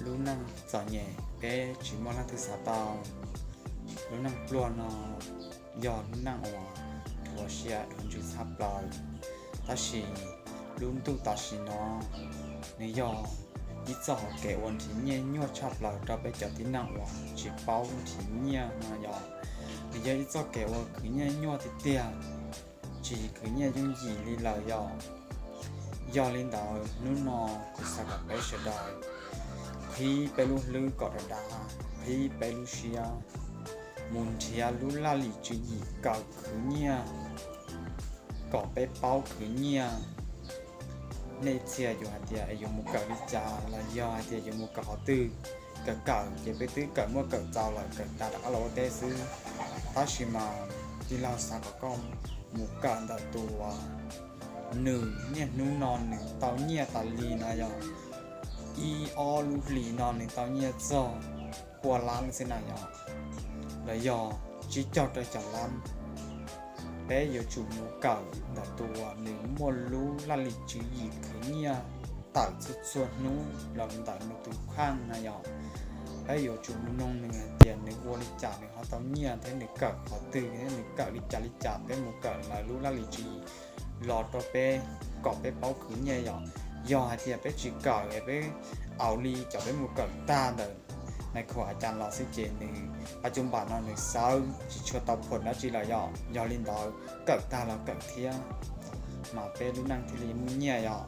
Lub neej txom nyem peb tsis muaj leej twg xav tau. Lub neej pluag no yog lub neej uas dhuav siab dhuav ntsws tshaj plaws, tab sis lub ntuj tam sim no nws yog ib txoj hauv kev uas nrhiav nyiaj nyuaj tshaj plaws rau peb cov tib neeg uas tsis paub nrhiav nyiaj no yog. Nws yog ib txoj kev uas khwv nyiaj nyuaj tiag tiag, tsis khwv nyiaj yooj yim li lawm yog. Yog li ntawd hnub no kuv xav kom peb sawv daws qhib peb lub hlwb kom dav dav, qhib peb lub siab mus nrhiav lub laj lim tswv yim kawm khwv nyiaj, kom peb paub khwv nyiaj. Nej txhia yus hais tias yuav mus kawm li cas los yog hais tias yuav mus kawm qhov twg, kawm kawm ces peb twb kawm muaj kawm txaus lawm, kawm tag rov qab los ua teb xwb. Tab sis mas tij laug xav kom koj mus kawm ntawm tus uas nws niaj hnub no nws tau nyiaj tas li no yog ib ob lub hlis no nws tau nyiaj txog pua lab xwb na yog, los yog tsib caug rau caum lab. Peb yuav tsum mus kawm ntawm tus uas nws muaj lub laj lim tswv yim khwv nyiaj tawm txhua txhua hnub los ntawm nws tus kheej na yog. Peb yuav tsum mus noog nws hais tias nws ua li cas nws ho tau nyiaj thiab nws kawm qhov twg thiab nws kawm li cas li cas, peb mus kawm lawv lub laj lim tswv yim los rau peb kom peb paub khwv nyiaj yom. Yog hais tias peb tsis kawm es peb ua li cov peb mus kawm tag ntawm nais khu a cas los xwb ces nws a cub npam no nws xawb tsis tshua tau phuam dab tsi lawm yom. Yog li ntawd kawm tag los kawm thiab mas peb lub neej thiaj li muaj nyiaj yom.